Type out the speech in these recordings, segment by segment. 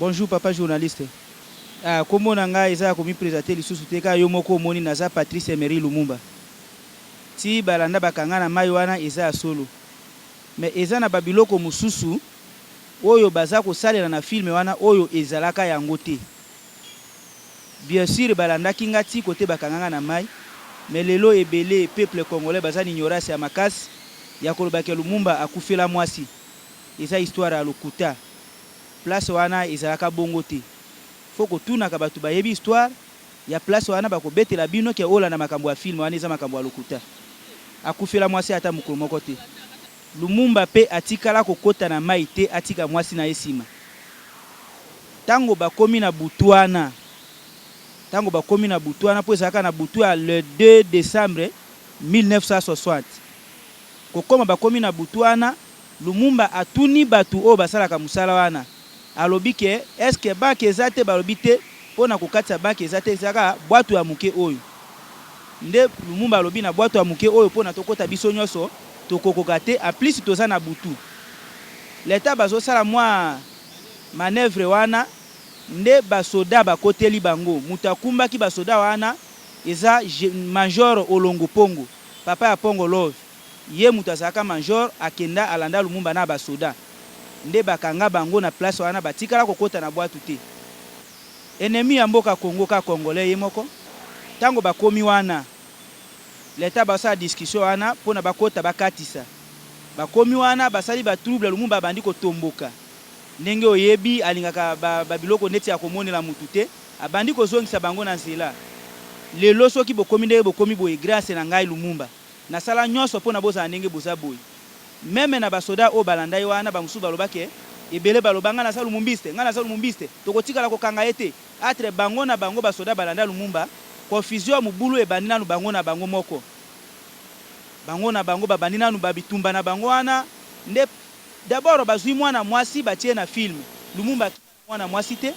Bonjour papa journaliste. Ah, kombo na ngai eza ya komipresenter lisusu te, kaka yo moko omoni naza Patrice Emery Lumumba. Ti balanda bakanga na mayi wana eza ya solo. Mais eza na ba biloko mosusu oyo baza kosalela na film wana oyo ezalaka yango te. Bien sur balandaki nga ti kote bakanga nga na mayi, mais lelo ebele peuple congolais baza n'ignorance ya makasi ya koloba ke Lumumba akufela mwasi. Eza histoire ya lokuta. Place wana ezalaka bongo te. Faut kotunaka batu bayebi histoire ya place wana bakobetela bino ke olanda makambo ya film wana eza makambo ya lokuta. Akufela mwasi ata mokolo moko te. Lumumba pe atikala kokota na mayi te atika mwasi na ye sima. Tango bakomi na butu wana, tango bakomi na butu wana po ezalaka na butu ya le 2 decembre 1960. Kokoma bakomi na butu wana, Lumumba atuni batu oyo basalaka musala wana, alobi ke est ce que banque eza te? Balobi te, po na kokatisa banque eza te, eza kaka bwatu ya muke oyo. Nde Lumumba alobi na bwatu ya muke oyo po na tokota biso nionso tokokoka te, en plus toza na butu. L'etat bazosala mua manoeuvre wana nde ba soda bakoteli bango, mutu akumbaki ba soda wana eza Major Olongo Pongo, papa ya Pongo Love. Ye mutu azalaka major akenda alanda lumumba n'a ba soda nde bakanga bango na place wana batikala kokota na bwatu te ennemi ya mboka congo ka congolais ye moko tango bakomi wana l'etat basala discussion wana pona bakota bakatisa bakomi wana basali ba trouble lumumba abandi kotomboka ndenge oyebi alingaka ba biloko neti ya komonela mutu te abandi kozongisa bango na nzela lelo soki bokomi ndenge bokomi boye grace na ngai lumumba Nasala nionso pona bozala ndenge boza boye. Meme na ba soda oyo balanda ye wana ba mosusu baloba ke ebele baloba nga naza lumumbiste, nga naza lumumbiste, tokotikala kokanga ye te. Atre bango na bango ba soda balanda Lumumba, confusion mobulu ebandi nanu bango na bango moko. Bango na bango babandi nanu ba bitumba na bango wana nde d'abord bazui mwana mwasi batie na film. Lumumba akima na mwana mwasi te,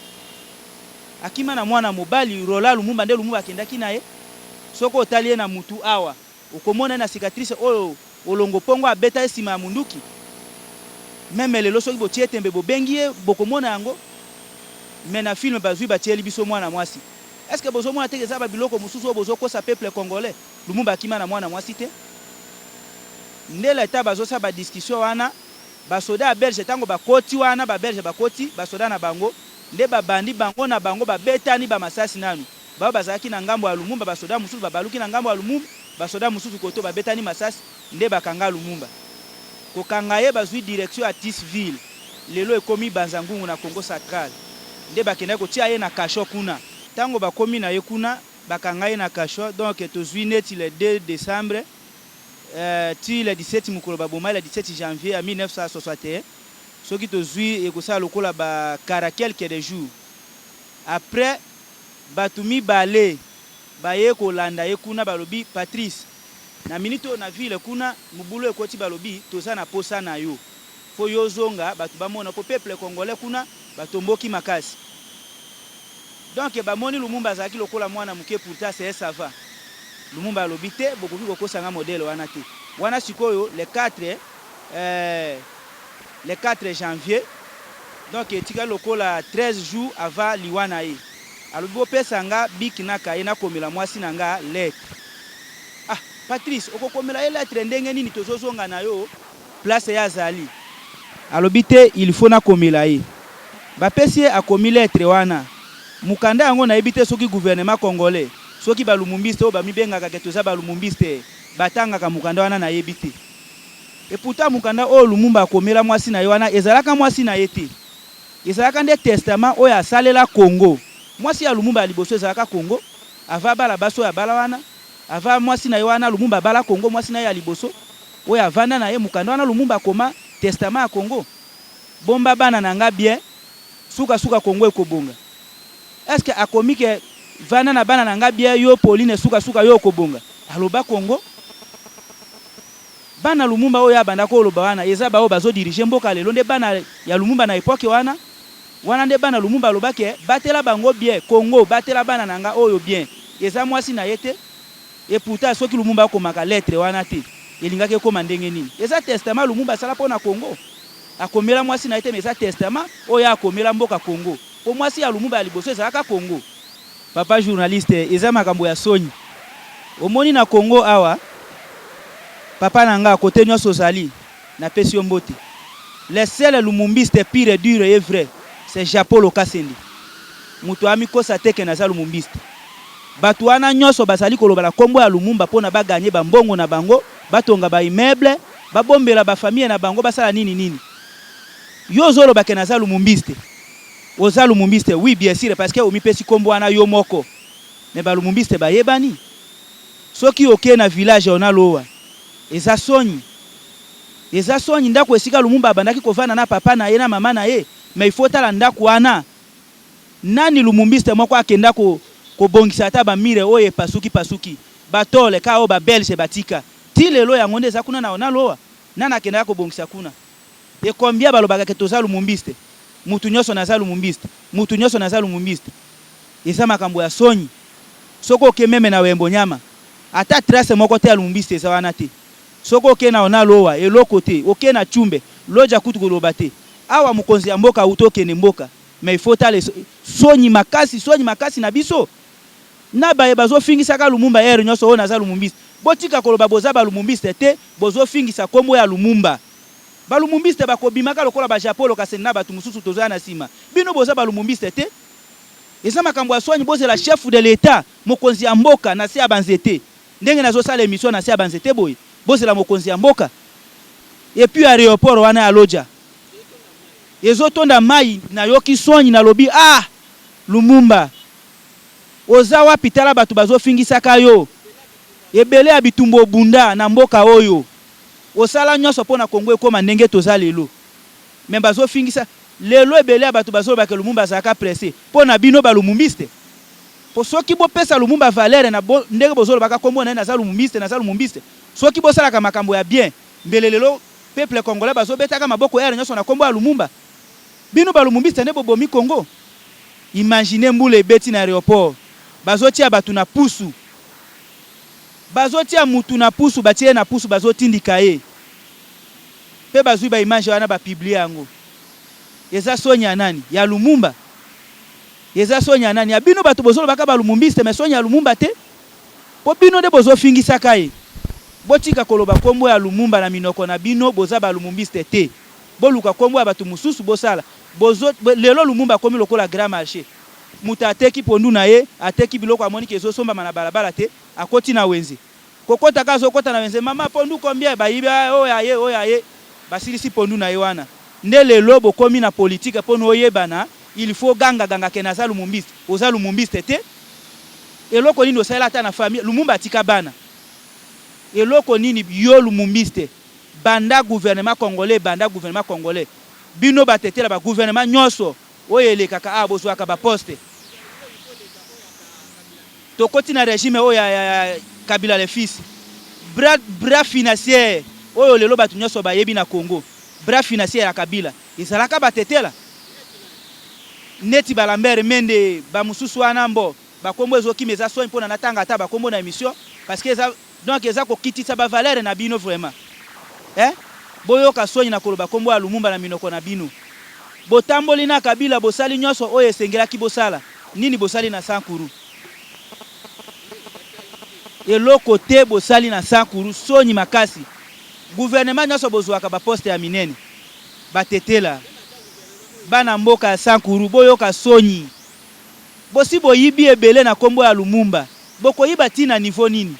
akima na mwana mobali Roland Lumumba nde Lumumba akendaki na ye. Soki otali ye na mutu awa okomona ye na cicatrice oyo Olongo Pongo abeta ye sima ya munduki. Meme lelo soki botie tembe bobengi ye bokomona yango. Mais na film bazui batieli biso mwana mwasi. Est ce que bozomona te ke eza ba biloko mosusu oyo bozokosa peuple congolais? Lumumba akima na mwana mwasi te. Nde l'etat bazosala ba discussion wana. Ba soda ya belge tango ba koti wana ba belge ba koti ba soda na bango nde ba bandi bango na bango ba betani ba masasi nanu baoyo bazalaki na ngambo ya lumumba ba soda mususu ba baluki na ngambo ya lumumba ba soda mususu koto ba betani masasi nde ba kanga lumumba kokanga ye bazui direction ya tisville lelo ekomi banza ngungu na kongo sacral nde bakendaki kotia ye na cachot kuna tango bakomi na ye kuna bakanga ye na cachot donc tozui neti le 2 decembre Tii le 17 mokolo baboma ye le 17 janvier ya 1961, soki tozui ekosala lokola ba kara quelques de jours après batu mibale baye kolanda ye kuna balobi Patrice na minute oyo na ville kuna mobulu ekoti balobi toza na posa na yo faut yo ozonga batu bamona po peuple congolais kuna batomboki makasi Donc bamoni Lumumba azalaki lokola mwana muke pourtant c'est un savant. Lumumba alobi te bokoki kokosa nga modèle wana te. Wana sikoyo le 4 euh le 4 janvier donc etikali lokola 13 jours avant liwa na ye. Alobi bopesa nga bic na cahier nakomela mwasi na nga lettre. Ah Patrice okokomela ye lettre ndenge nini tozozonga na yo place ye azali. Alobi te il faut nakomela ye. Bapesi ye akomi lettre wana. Mukanda yango nayebi te soki gouvernement congolais, soki ba lumumbiste oyo bamibengaka ke toza ba lumumbiste batangaka mukanda wana nayebi te. Et pourtant mukanda oyo Lumumba akomela mwasi na ye wana ezalaka mwasi na ye te. Ezalaka nde testament oyo asalela Congo. Mwasi ya Lumumba ya liboso ezalaka Congo avant abala basi oyo abala wana. Avant mwasi na ye wana Lumumba abala Congo mwasi na ye ya liboso oyo avanda na ye mukanda wana Lumumba akoma testament ya Congo. Bomba bana na nga bien suka suka Congo ekobonga est ce que akomi ke vanda na bana na nga bien yo Pauline suka suka yo okobonga aloba Congo bana Lumumba oyo abanda ko loba wana eza ba oyo bazo diriger mboka lelo nde bana ya Lumumba na epoque wana wana nde bana Lumumba aloba ke batela bango bien Congo batela bana na nga oyo bien eza mwasi na ye te. Et pourtant soki Lumumba akomaka lettre wana te elingaki ekoma ndenge nini? Eza testament Lumumba asala pona Congo. Akomela mwasi na ye te mais eza testament oyo akomela mboka Congo. Po mwasi ya Lumumba ya liboso ezalaka Congo. Papa journaliste eza makambo ya soni omoni na Congo awa papa na nga cote nionso ozali na pesi yo mbote le seul lumumbiste pure et dure et vrai c'est Japolo Kasende mutu amikosa te ke naza lumumbiste batu wana nionso bazali koloba na kombo ya Lumumba pona ba gagne ba mbongo na bango batonga ba immeuble babombela ba famille na bango basala nini nini yo ozoloba ke naza lumumbiste Oza lumumbiste oui bien sur parce que omipesi kombo wana yo moko mais ba lumumbiste bayebani soki oke na village ona lowa eza soni eza soni ndaku esika lumumba abandaki kovanda na papa na ye na mama na ye mais il faut otala ndaku wana nani lumumbiste moko akenda ko kobongisa ata ba mire oyo epasuki pasuki ba tole ka oyo ba belge batika ti lelo yango nde eza kuna na ona lowa nani akendaka kobongisa kuna Et combien balobaka ke toza lumumbiste? Mutu nioso naza lumumbiste, mutu nioso naza lumumbiste. Eza makambo ya soni. Soki oke meme na Wembo niama, ata trace moko te ya lumumbiste eza wana te. Soki oke na Onalowa, eloko te. Oke na Tshumbe, Lodja kutu koloba te. Awa mokonzi ya mboka awuti okende mboka, mais il faut otala soni makasi, soni makasi na biso. Na baye bazo fingisaka Lumumba heure nioso oyo naza lumumbiste. Botika koloba boza ba lumumbiste te, bozo fingisa kombo ya Lumumba. Ba lumumbiste bako bimaka lokola ba japolo kasende na batu mususu tozoya na sima. Bino boza ba lumumbiste te? Eza makambo ya soni bozela chef de l'etat mokonzi ya mboka na se ya ba nzete ndenge nazo sala emission na se ya ba nzete boye bozela mokonzi ya mboka et puis aeroport wana ya lodja ezo tonda mayi nayoki soni nalobi ah lumumba oza wapi tala batu bazo fingisaka yo ebele ya bitumba obunda na mboka oyo Osala nionso pona Congo ekoma ndenge toza lelo mais bazo fingisa lelo ebele ya batu bazoloba ke Lumumba azalaka presse pona bino ba lumumbiste po soki bopesa Lumumba valeur na ndenge bozolobaka kombo naye naza lumumbiste naza lumumbiste soki bosalaka makambo ya bien mbele lelo peuple congolais bazo betaka maboko heure nionso na kombo ya Lumumba bino ba lumumbiste nde bobomi Congo imagine mbula ebeti na aeroport bazotia batu na pusu Bazo tia mutu na pusu batie ye na pusu bazo tindika ye pe bazui ba image wana ba publie yango eza soni ya nani? Ya lumumba? Eza soni ya nani? Ya bino batu bozo lobaka ba lumumbiste mais soni ya lumumba te po bino nde bozo fingisaka ye botika koloba kombo ya lumumba na minoko na bino boza ba lumumbiste te boluka kombo ya batu mususu bosala bozo lelo lumumba akomi lokola grand marche mutu ateki pondu na ye ateki biloko amoni ke ezo sombama na balabala te Akoti na wenze. Kokota kaka azokota na wenze, mama pondu combien? Bayibi ah oyo aye, oyo aye. Basilisi pondu na ye wana. Nde lelo bokomi na politique pona oyebana, il faut oganga ganga ke naza lumumbiste. Oza lumumbiste te. Eloko nini osalela ata na famille? Lumumba atika bana. Eloko nini yo lumumbiste? Banda gouvernement congolais ebanda gouvernement congolais. Bino batetela ba gouvernement nyoso oyo elekaka awa bozuaka ba poste. Tokoti na regime oyo ya Kabila le fils. Bras bras financier oyo lelo batu nionso bayebi na Congo. Bras financier ya Kabila ezalaka batetela? Neti ba Lambert Mende ba mususu wana mbo ba kombo ezo kima eza soni pona natanga ata ba kombo na emission parce que eza donc eza kokitisa ba valeur na bino vraiment. Eh boyoka soni na koloba kombo ya Lumumba na minoko na bino. Botamboli na Kabila bosali nionso oyo esengelaki bosala. Nini bosali na Sankuru? Eloko te bosali na Sankuru, soni makasi. Gouvernement nionso bozuaka ba poste ya minene. Batetela. Bana mboka ya Sankuru boyoka soni. Bosi boyibi ebele na kombo ya Lumumba. Bokoyiba ti na niveau nini?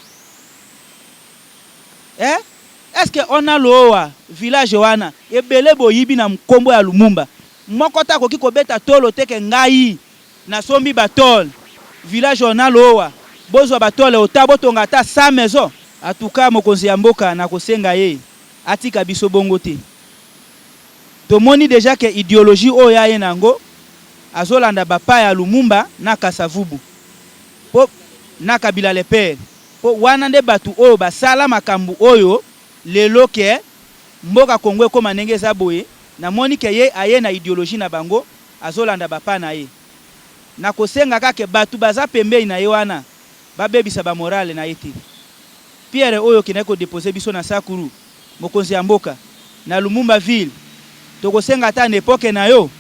Eh? Est ce que ona loowa village wana ebele boyibi na kombo ya Lumumba moko te akoki kobeta tolo te ke ngai nasombi ba tole village ona loowa bozwa ba tole ota botonga ata 100 maison? En tout cas mokonzi ya mboka nakosenga ye atika biso bongo te tomoni dejà ke ideologie oyo aye na yango azolanda ba pas ya Lumumba na Kasavubu po na Kabila le père. Po wana nde batu oyo basala makambu oyo lelo ke mboka Congo ekoma ndenge eza boye, namoni ke ye aye na ideologie na bango azolanda ba pas naye. Nakosenga kaka ke batu baza pembeni naye wana babebisa ba morale naye te. Pierre oyo okendaki ko deposer biso na Sakuru, mokonzi ya mboka, na Lumumba ville, tokosenga ata na epoque nayo?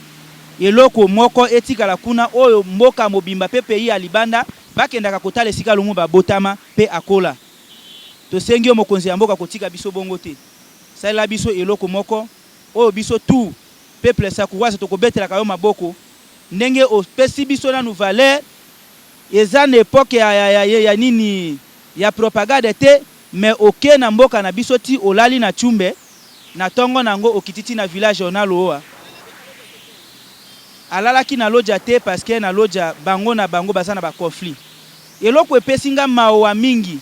Eloko moko etikala kuna oyo mboka mobimba pe pays ya libanda bakendaka kotala esika Lumumba abotama pe akola. Tosengi yo mokonzi ya mboka kotika biso bongo te. Salela biso eloko moko oyo biso tout peuple sakuroise tokobetelaka yo maboko ndenge opesi biso nanu valeur. Eza na epoque ya ya nini ya propagade te mais oke na mboka na biso ti olali na tshumbe na tongo nango okiti ti na village onalooa. Alalaki na lodja te parce que na lodja bango na bango baza na ba conflits. Eloko epesi nga mawa mingi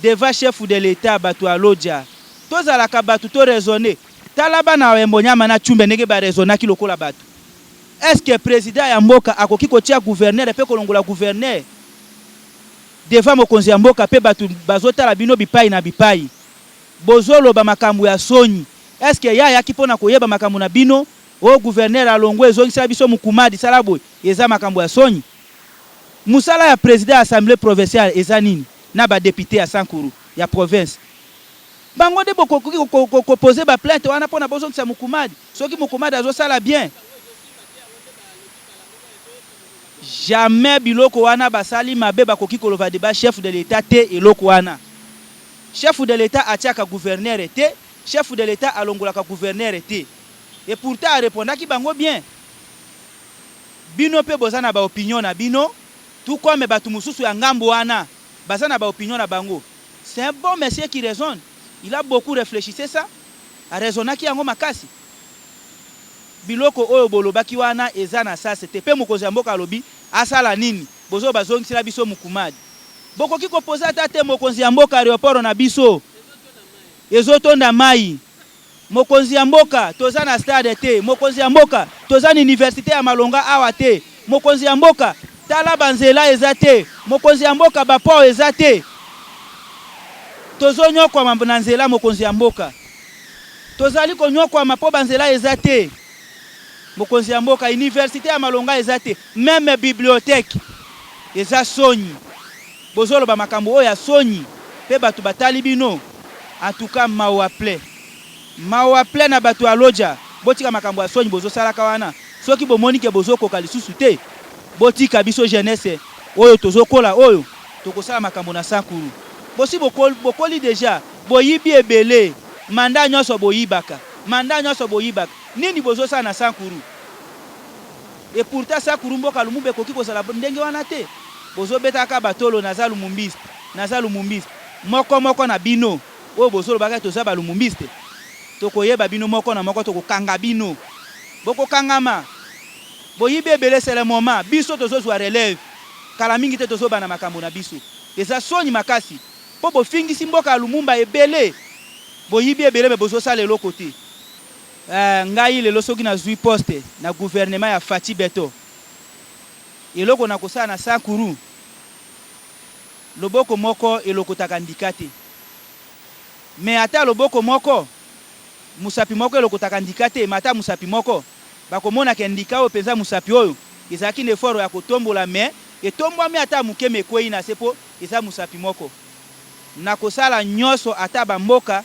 devant chef de l'etat batu ya lodja tozalaka batu to raisonner tala bana ya Mbonyama na tshumbe ndenge ba raisonnaki lokola batu. Est ce que president ya mboka akoki kotia gouverneur pe kolongola gouverneur devant mokonzi ya mboka pe batu bazotala bino bipayi na bipayi bozoloba makambu ya soni est ce que ye ayaki pona koyeba makambu na bino oh gouverneur alongwe zongisela biso mukumadi sala boye eza makambu ya soni musala ya president ya assemblee provinciale eza nini na ba depute ya sankuru ya province bango nde bokoki ko poser ba plainte wana pona bozongisa mukumadi Soki mukumadi azo sala bien jamais biloko wana basali mabe bakoki koloba deba chef de l'etat te eloko wana chef de l'etat atiaka gouverneur te chef de l'etat alongolaka gouverneur te et pourtant a repondaki bango bien bino pe boza na ba opinion na bino tout comme batu mususu ya ngambo wana baza na ba opinion na bango c'est un bon monsieur qui raisonne il a beaucoup reflechisse ça A raisonnaki yango makasi. Biloko oyo bolobaki wana eza na sase te pe mokonzi ya mboka alobi asala nini? Bozoloba zongisela biso mukumadi. Bokoki ko poser ata te mokonzi ya mboka aeroport na biso ezotonda mayi. Mokonzi ya mboka toza na stade te, mokonzi ya mboka toza na universite ya malonga awa te, mokonzi ya mboka tala ba nzela eza te, mokonzi ya mboka ba port eza te. Tozo nyokwama na nzela mokonzi ya mboka. Tozali konyokwama po ba nzela eza te. Mokonzi ya mboka universite ya malonga eza te meme bibliothèque eza soni. Bozoloba makambo oyo ya soni pe batu batali bino en tout cas mawa plein. Mawa plein na batu ya lodja botika makambo ya soni bozosalaka wana soki bomoni ke bozokoka lisusu te botika biso jeunesse oyo tozokola oyo Tokosala makambo na sankuru. Bosi bokoli dejà boyibi ebele mandat nionso boyibaka mandat nionso boyibaka nini bozosala na sankuru et pourtant sankuru mboka lumumba ekoki kozala ndenge wana te bozobeta kaka ba tolo naza lumumbiste naza lumumbiste moko moko na bino oyo bozolobaka toza ba lumumbiste tokoyeba bino moko na moko tokokanga bino bokokangama boyibi ebele c'est le moment biso tozozua relève Kala mingi te tozo banda makambo na biso. Eza soni makasi po bofingisi mboka ya Lumumba ebele. Boyibi ebele mais bozo sala eloko te. Eh ngai lelo soki nazui poste na gouvernement ya Fatshi Beton eloko nakosala na Sankuru loboko moko elokotaka ndika te mais ata loboko moko Musapi moko elokotaka ndika te, mais ata musapi moko, bakomona ke ndika oyo penza musapi oyo ezalaki na effort ya kotombola mais etombwami ata muke mais ekweyi na se po eza musapi moko. Nakosala nyoso ata ba mboka,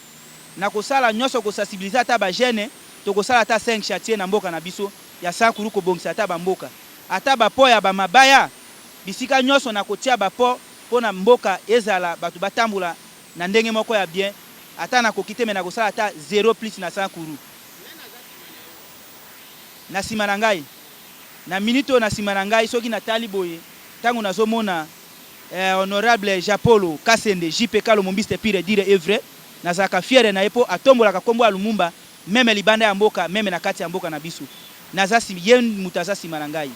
nakosala nyoso ko sensibiliser ata ba jeunes, tokosala ata cinq chatiers na mboka na biso ya Sankuru kobongisa ata ba mboka. Ata ba ponts ya ba mabaya, bisika nyoso nakotia ba ponts pona mboka ezala batu batambola na ndenge moko ya bien ata nakoki te mais nakosala ata zero plus na 100 kuru na sima na ngai na minute oyo na sima na ngai soki natali boye tango nazomona eh, honorable Japolo Kasende JPK Lumumbiste pire dire et vrai nazalaka fiere na ye po atombolaka kombo ya Lumumba meme libanda ya mboka meme na kati ya mboka na biso naza ye moto aza sima na ngai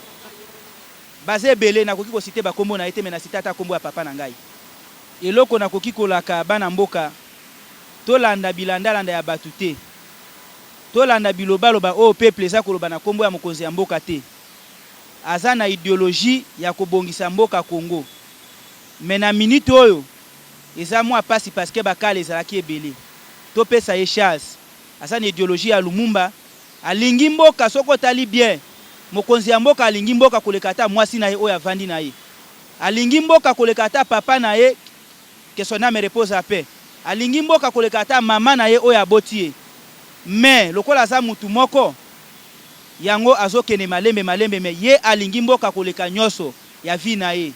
baza ebele nakoki ko citer ba kombo na ye te mais na citer ata kombo ya papa na ngai. Eloko nakoki kolaka bana mboka, tolanda bilandalanda ya batu te. Tolanda bilobaloba oyo peuple eza koloba na kombo ya mokonzi ya mboka te. Aza na ideologie ya kobongisa mboka Congo. Mais na minute oyo eza mua pasi parce que ba kale ezalaki ebele. Topesa ye chance. Aza na ideologie ya Lumumba, alingi mboka soki otali bien mokonzi ya mboka alingi mboka koleka ata muasi na ye oyo avandi na ye. Alingi mboka koleka ata papa na ye que son ame repose à paix. Alingi mboka koleka ata mama na ye oyo aboti ye. Mais lokola aza mutu moko, Yango azokende malembe malembe mais ye alingi mboka koleka nyoso ya vie na ye.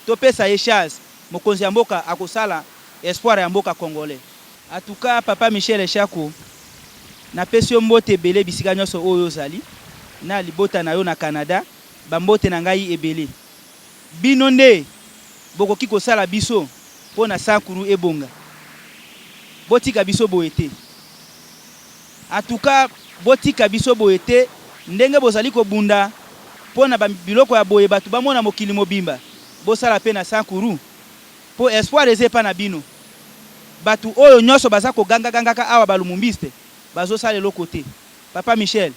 Topesa ye chance, mokonzi ya mboka akosala espoir ya mboka congolais. En tout cas papa Michel Shako napesi yo mbote ebele bisika nyoso oyo ozali na libota na yo na Canada ba mbote na ngai ebele. Bino nde bokoki kosala biso mpo na Sankuru ebonga. Botika biso boye te. En tout cas botika biso boye te ndenge bozali kobunda mpo na ba biloko ya boye batu bamona mokili mobimba bosala pe na Sankuru mpo espoir eza epa na bino. Batu oyo nyoso baza koganga gangaka awa ba lumumbiste bazosala eloko te. Papa Michel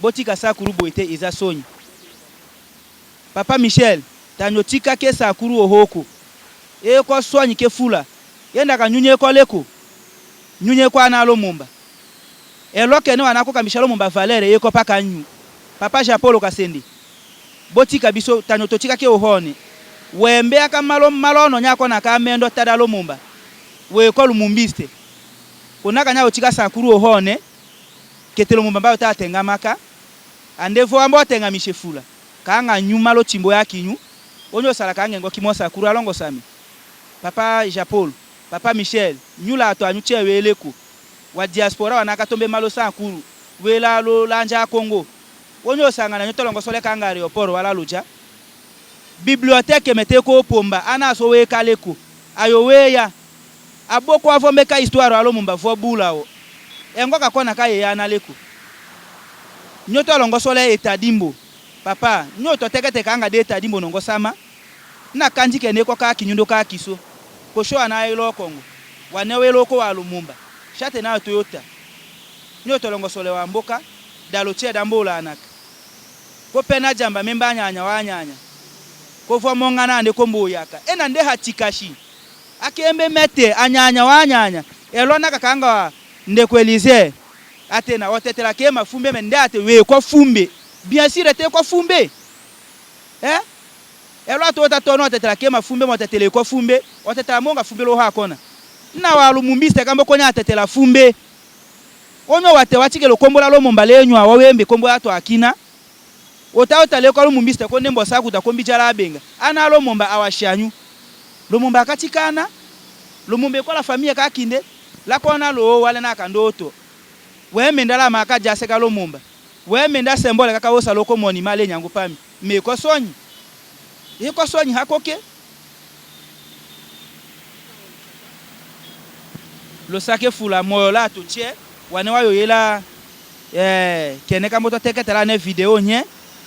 botika Sankuru boye te eza soni. Papa Michel tanyo tika ke Sankuru ohoko eko swanyi ke fula yendaka nyunyi eko leko nyunyi eko ana Lumumba elo kene wana akoka Michel Lumumba valeur eko paka nyu Papa Jean Paul Kasende botika biso tanyo totika ke ohone wembe aka malo malono nyako na ka mendo tada Lumumba weko lumumbiste konaka nya otika Sankuru ohone kete Lumumba mbayo ta tengamaka Ande vo ambo atengamishe fula, kaanga nyu malo chimbo ya kinyu, onyo osala kaanga engo kimosa kuru alongosami. Papa Jean Paul, Papa Michel, nyu lato anyu che weleku, wa diaspora wana akatombe malo sankuru, wela lo lanja Congo. Onyo osangana nyo tolongosole kaanga aeroport wala luja. Bibliothèque mete ko pomba ana so wekaleko, ayo weya, aboko avombe ka histoire alo mumba vo bula o. Engo kakona ka yeya na leko. Nyo tolongosole etadimbo. Papa, nyo totekete kaanga de etadimbo nongosama, na kanji kene ko ka kinyundo ka kiso. Kosho ana elo Kongo. Wane welo ko wa Lumumba. Shate na Toyota. Nyo tolongosole wa mboka, dalo che dambola anaka. Ko pena jamba memba nyanya wa nyanya. Ko vo mongana ande ko mboyaka. Ena nde hatikashi. Akembe mete anyanya wa nyanya. Elo na kakanga wa ndeko Elysée. Ate na otetela ke mafumbe me nde ate we ko fumbe. Bien sûr ete ko fumbe. Eh? Elo ato ota tono otetela ke mafumbe mo otetele ko fumbe. Otetela monga fumbe lo ha kona. Na wa lumumbiste kambo konya atetela fumbe. Onyo wate wachike kombola lo mombale nywa wawembe kombo ato akina. Ota otale ko lumumbiste ko ndembo sakuta kombi jala abenga. Ana lo momba awashanyu. Lumumba akatikana. Lumumba ekola famille kakinde. Lakona lo wale na kandoto. Wemenda la maka jaseka Lumumba. Wemenda sembole kaka osa loko moni male nyangu pami. Me ko sonyi. Eko sonyi hakoke. Losake fula moyo la totie wane wayo yela kene ka moto teketela ne video nye.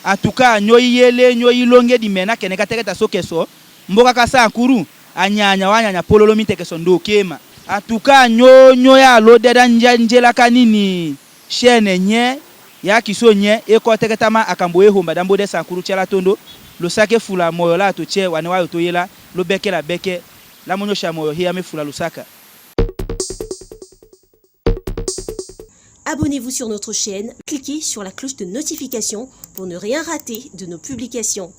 En tout cas nyo yele nyo ilonge di mena kene ka teketa sokeso mboka ka Sankuru anyanya wanyanya pololo mitekeso ndokema. En tout cas nyo nyo ya lo deda nja njela kanini chaîne nye ya kiso nye eko teketama akambo ehomba dambo de Sankuru tchela tondo losake fula moyo la totie wane wayo toyela lo beke la beke la monyo sha moyo hiya me fula lusaka. Abonnez-vous sur notre chaîne, cliquez sur la cloche de notification pour ne rien rater de nos publications.